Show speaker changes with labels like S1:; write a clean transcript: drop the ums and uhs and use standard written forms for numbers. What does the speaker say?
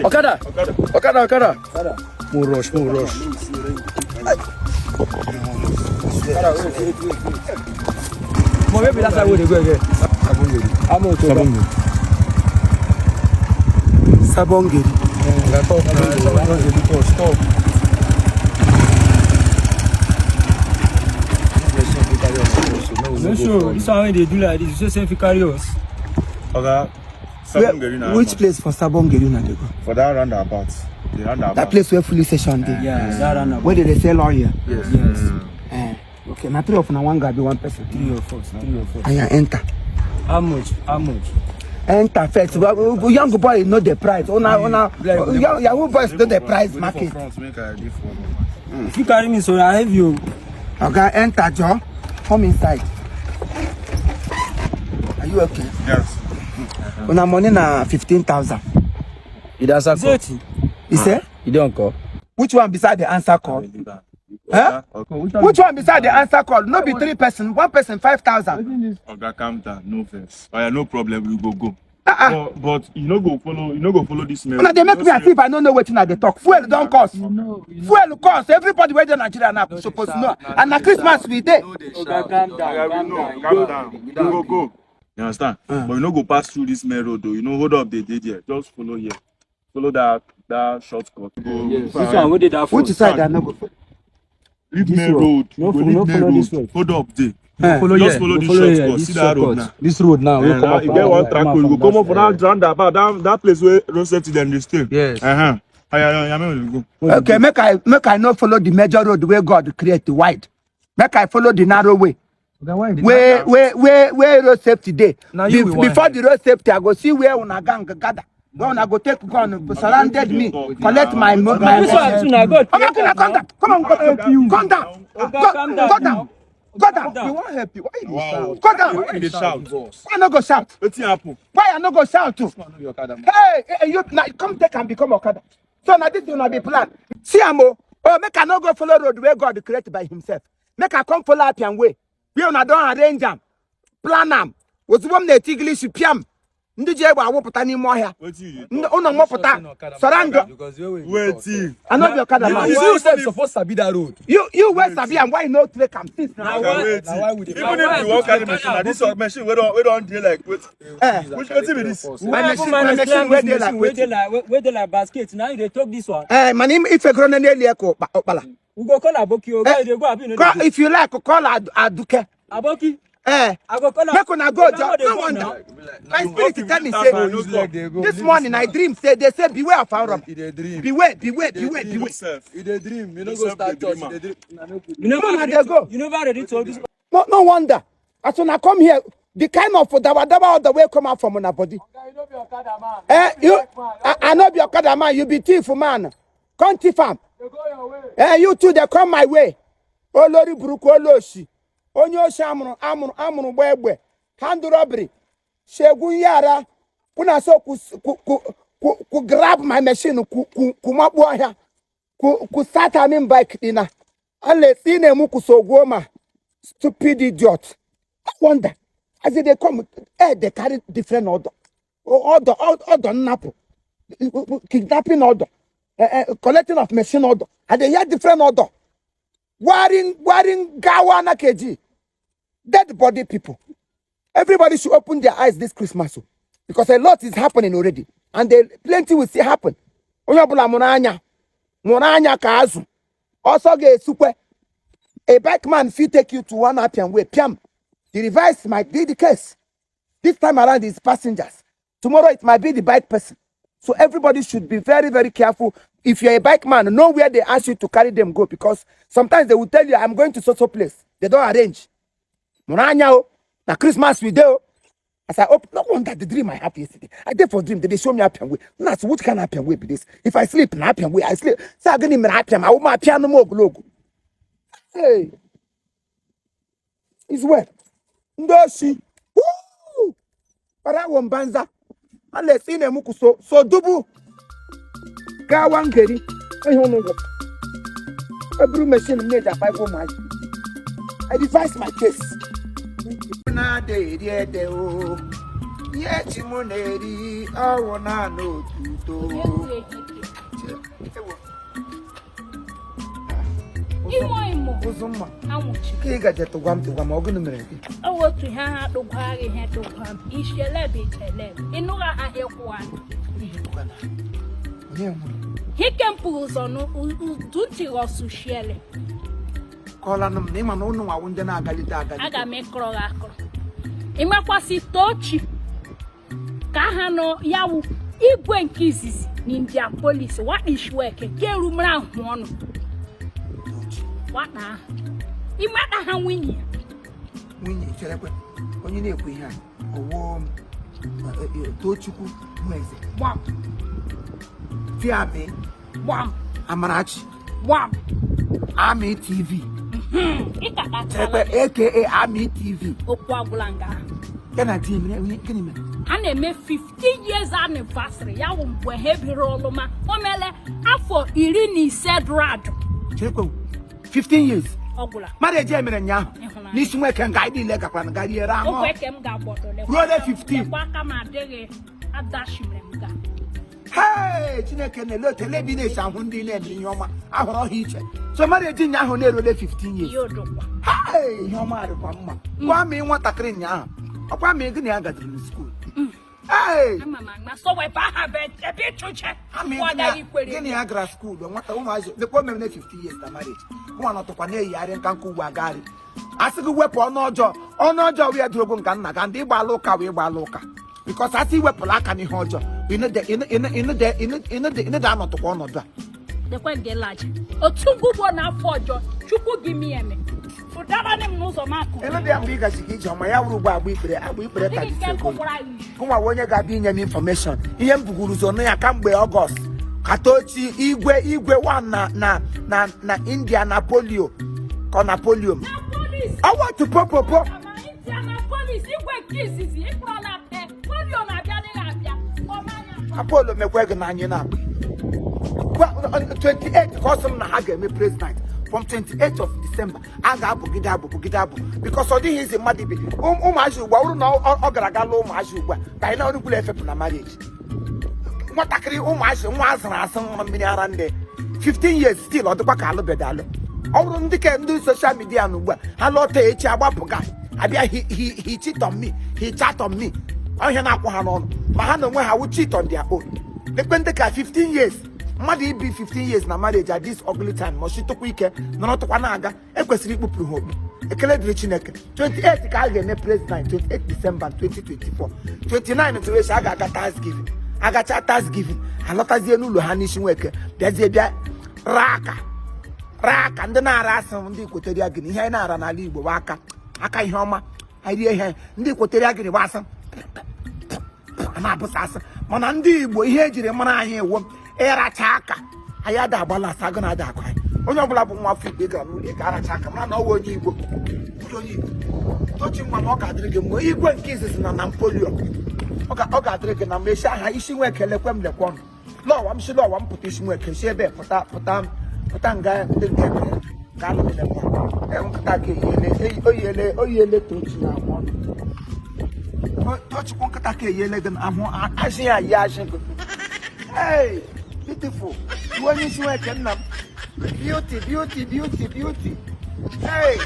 S1: Okada. Okada, Okada. Mo rush, mo rush.
S2: But maybe that's how we dey go again. Sabongeri.
S3: Sabongeri.
S1: Stop, stop.
S2: No sure, this one wey dey do like this, you say fit carry us.
S4: Oga, Sabongeri na.
S3: Which place for Sabongeri una dey go?
S4: For that roundabout. The roundabout.
S3: That place where police station dey.
S2: Yeah, that roundabout.
S3: Where they dey sell oil.
S4: Yes.
S2: Yes.
S3: Eh, okay, na three of una one guy be one person.
S2: Three or four, three or four.
S3: Aya, enter.
S2: How much? How much?
S3: Enter first. Well, young boy know the price. Una, young Yahoo boys know the price market.
S4: Front, make I dey for.
S2: If you carry me so I have you.
S3: Oga, enter, Joe. Come inside. Are you okay?
S4: Yes.
S3: Una money na 15,000.
S1: You dey answer call?
S2: Is it?
S3: You say?
S1: You don call?
S3: Which one beside the answer call? Huh? Which one beside the answer call? No be three person, one person 5,000.
S4: Oga, calm down, no vex. Oya, no problem, we go go.
S3: Uh-uh.
S4: But you no go follow, you no go follow this man.
S3: Una dey make me as if I no know wetin I dey talk. Fuel don cost. Fuel cost. Everybody wey dey Nigeria now suppose know. And na Christmas we dey.
S2: Oga, calm down,
S4: Oga, we
S2: calm
S4: know,
S2: down.
S4: calm down. We go go. You understand? But you no go pass through this main road though. You no hold up dey dey there. Just follow here. Follow that shortcut. Go.
S2: Yes. This one wey dey that front.
S3: Which side I no go follow?
S4: Leave
S2: This
S4: main
S2: road.
S4: road.
S2: No
S4: You go
S2: follow-
S4: leave
S2: no
S4: main
S2: follow this
S4: road.
S2: road.
S4: Hold up there.
S3: Eh.
S1: Follow
S4: Just
S1: here.
S4: follow this
S2: Follow here,
S4: shortcut.
S2: this
S4: See that road
S2: shortcut.
S4: now.
S1: This road now, we
S4: Eh,
S1: come
S4: now
S1: up.
S4: you get one
S2: Come
S4: track
S2: out
S4: you go
S2: from
S4: come
S2: that
S4: up for that roundabout, that place where road safety them dey stay.
S1: Yes.
S4: Uh-huh. Aya, aya, aya, make we go.
S3: Okay, make I no follow the major road wey God create wide. Make I follow the narrow way. Where road safety dey.
S1: Na you we wan
S3: Before the road safety, I go see where una gang gather. Where una go take gun, surrounded me, collect my my.
S2: This one too na God.
S3: Come on, come down, come on, come down,
S2: Oga,
S3: go,
S2: calm down
S3: go
S2: now.
S3: down, go down,
S2: down.
S1: We wan help you. Why you dey
S4: Wow.
S1: shout?
S3: go down.
S4: Why you dey shout?
S3: Why I no go shout?
S4: Wetin happen?
S3: Why I no go shout too? Hey, hey, you now come take and become Okada. So now this una be plan. See am o. Oh, make I no go follow road where God create by himself. Make I come follow Appian way. Where una don arrange am, plan am. Ozugbo m na-eti English piam. Ndị ji egbe awụpụta n'ime ọhịa.
S4: Wetin you dey
S3: Ndị
S4: talk?
S3: ụnọ mọpụta surround.
S4: Wetin?
S3: I no be Okada man.
S1: You see yourself suppose sabi that road.
S3: You wey sabi am, why you no take am since now?
S4: Oga,
S2: why-
S4: wetin?
S1: na why we dey-
S4: Even if you wan carry machine, na this machine wey don dey like wait.
S3: Eh.
S4: Which wetin be this?
S3: My machine, my machine wey dey like
S2: wey dey
S3: wetin?
S2: like wey dey like basket. Now you dey talk this one.
S3: Eh, mana ife goro n'elu ya ka ụkpala.
S2: We go call Aboki. Oga, you dey go abi you no dey
S3: Call,
S2: go?
S3: if you like, call Aduke.
S2: Aboki,
S3: Eh.
S2: I go call am.
S3: Make una go,
S2: Oga,
S3: Joe.
S2: no dey
S3: No
S2: go
S3: wonder.
S2: now.
S3: My spirit tell me say this morning I dream say they say beware of armed robber.
S1: You dey dream.
S3: Beware, beware, beware, beware.
S4: Sef.
S1: You dey dream. You no
S4: You
S1: go
S4: sef
S1: start
S4: dey
S1: church.
S4: dream
S1: You
S4: am.
S1: dey dream.
S2: You never
S3: Una
S2: ready
S3: dey
S2: to-
S3: go.
S2: You never ready to this.
S3: No, no wonder. As una come here, the kind of dawa dawa all the way come out from una body. Eh, you, I no be Okada man. You be thief man. Come thief am. Eh, you too dey come my way. Olórí burúkú olóòṣì. Onye oshi amụrụ amụrụ amụrụ gba egbe. Hand robbery. Shegun yara. Kuna so ku ku ku ku, ku grab my machine ku ku ku makpu ọhịa. Ku ku sata min bike dina. Allah ya tsine muku so 10. Stupid idiot. I wonder. As they come, eh, they carry different order. Order, order, nnapụ. Kidnapping order. Collecting of machine order. And they hear different order. Wearing gawa na keji. Dead body people. Everybody should open their eyes this Christmas. Oh, because a lot is happening already. And they, plenty will still happen. Onye ọbụla mụrụ anya. Mụrụ anya ka azụ. Ọsọ ga-esukwe. A bike man fit take you to one Appian way. Piam. The reverse might be the case. This time around it's passengers. Tomorrow it might be the bike person. So everybody should be very, very careful. If you're a bike man, know where they ask you to carry them go, because sometimes they will tell you, I'm going to so-so place. They don't arrange. Mụrụ anya o. Na Christmas we dey o. As I open, no wonder the dream I have yesterday. I did for dream, they show me Appian way. Now, so which kind of Appian way be this? If I sleep, na Appian way, I sleep. So I gonna Appian, I will Appian no more glogo. Hey, it's well. Ndoshi. Woo! Ɓarawon banza. Allah ya tsine muku so so dubu. Gawan gari. Ihe unu gwụ. Eburu machine m na-eji akpa ego ụmụazị. I devise my case. Na-ada eri ede o. Ihe chi m na-eri ọwụ naanị otuto.
S5: Imo imo.
S3: Ụzụ mma.
S5: Anwụchi.
S3: Ka ị gaje tụgwa m tụgwa m, ọ gịnị mere gị?
S5: Ọ wụ otu ihe ha tụgwa gị, ihe tụgwa m. Ishelebe ichelebe. Ịnụgha ahịa kwụwa.
S3: Onye nwụrụ?
S5: Hike m pụrụ ụzọ n'udu ntị ghọsụchiele.
S3: Kọọlanụ m na ịma na ụnụ nwawu ndị na-agalite agalite.
S5: Aga m ịkọrọ gị akọrọ. Ịmakwasị Tochi ka ha nọ ya wụ igwe nke izizi na Indianapolis wakpishiweke ka erumara ahụ ọnụ. Wakpa ahụ. Ịmata ha nwunye ya.
S3: Nwunye cherekwe onye na-ekwu ihe a ọwụ Tochukwu Nweze.
S5: Gbam.
S3: Tiabi.
S5: Gbam.
S3: Amarachi.
S5: Gbam.
S3: Ami TV.
S5: Ịkakpatala.
S3: Cherekwe aka Ami TV.
S5: Okwu agwụla nga ahụ.
S3: Ya na di mere onye gịnị mere?
S5: Ha na-eme 15 years anniversary ya wụ mgbe ha biri ọlụma o mele afọ 15 dụrụ adụ.
S3: Cherekwe 15 years.
S5: Ọ gwụla.
S3: Marriage e mere ụnyaahụ.
S5: Ịhụnanya.
S3: N'isi nweke nga anyị niile gakwara nga riere ahụ.
S5: Ogwe ke m ga-agbọdọ lekwa.
S3: Ruo le 15.
S5: Lekwa aka m adịghị adashimere m ga.
S3: Hey, Chineke na-ele otu ele ebe ị na-esi ahụ ndị na-eme ihe ọma ahụrụ ọha iche. So marriage ụnyaahụ na-eruole 15 years.
S5: Ihe odokwa.
S3: Hey, ihe ọma dịkwa mma. Gwa m nwatakịrị ụnyaahụ. Ọkwa m gị na ya gaziri na skuul. Hey!
S5: Ama m agba so wepụ aha bụ ebe ịchụche.
S3: Ama
S5: Kwada ikwere.
S3: gịnị ya gara skuul nwata ụmụazị lekwa o mere na 50 years na marriage. Nwa nọtụkwa na-eyigharị nka nka ugbu agagharị. A sị gị wepụ ọnụ ọjọọ ọnụ ọjọọ wee dụrụ nka nna ga ndị ịgbala ụka wee gbala ụka. Because asị iwepụla aka n'ihe ọjọọ ịnụde anọtụkwa ọnọdụ a.
S5: Lekwe nke laji. Otu ngwugbo na-afọ ọjọọ Chukwu gị mi eme. Fụdabanị m n'ụzọ m akụ.
S3: Ịnụde ya mgbe ị gazi ka ije ọma ya wụrụ ugbo agba ikpere agba ikpere ka
S5: Dịghị
S3: jisi
S5: nke
S3: ego.
S5: kụkwara anyị.
S3: Nwa onye ga-abịa inye m infọmeshọn ihe m buguru ụzọ nụ ya kamgbe Ọgọst ka Tochi igwe igwe wan na na na na India na polio ka ọ na polio m
S5: Na polis.
S3: ọwa otu popopo
S5: Ama Indianapolis igwe nke izizi ịkpọrọla pe polio na-abịa dịghị abịa. Ọmanya.
S3: Apollo mekwa gị n'anya na-akpa 28 ka ọ sị m na ha ga-eme praise night from 28 of December a ga-abụgide abụ bụgide abụ because ọ dịghị izi mmadụ ibe ụmụazị ugbu a ụrụ na ọ gara aga lụọ ụmụazị ugbu a ka anyị na ọrụ gwụla efepụ na marriage nwatakịrị ụmụazị nwa azụrụ asụ nwa mmiri ara ndị 15 years still ọ dịkwa ka alụbeghị alụ ọ bụrụ ndị ke ndị social media na ugbu a ha lọta echi agbapụga abịa he cheat on me, he chat on me, ọhịa na-akwụ ha n'ọnụ ma ha na onwe ha wụ cheat on their own. Lekwe ndị ka 15 years mmadụ ibi 15 years na marriage at this ugly time ma ọchịtụkwa ike nọrọtụkwa na-aga ekwesịrị ikpupụrụ ha okpu. Ekele dịrị Chineke 28 ka a ga-eme president 28 December 2024 29 tụrụ a ga-aga Thanksgiving agacha Thanksgiving alọtazie n'ụlọ ha n'isi nweke bịazie bịa raa aka raa aka ndị na-ara asị ndị Equatorial Guinea ihe anyị na-ara n'ala Igbo bụ aka aka ihe ọma anyị rie ihe ndị Equatorial Guinea bụ asị a na-abụsa asị mana ndị Igbo ihe ejiri mara anyị ewo ịracha aka anyị ada agbala asa agụ na-ada akụ anyị onye ọbụla bụ nwa afọ Igbo ị gara n'ụlọ ị ga-aracha aka mara na ọ wụ onye Igbo onye Igbo Tochi nwa na ọ ga-adịrị gị mgbe igwe nke izizi na Nampolio ọ ga-adịrị gị na mgbe esi aha isi nwa ekele kwe m lekwa ọnụ lọwa m si lọwa m pụta isi nwa eke si ebe pụta pụta pụta nga ndị nke mere ka alụ lekwa nkịta ka eyiele oyiele Tochi na ahụ ọnụ Tochukwu nkịta ka eyiele gị ahụ azị ya yi azị gị. Hey, beautiful. Iwe onye isi nwa eke nna m. Beauty, beauty, beauty, beauty. Hey.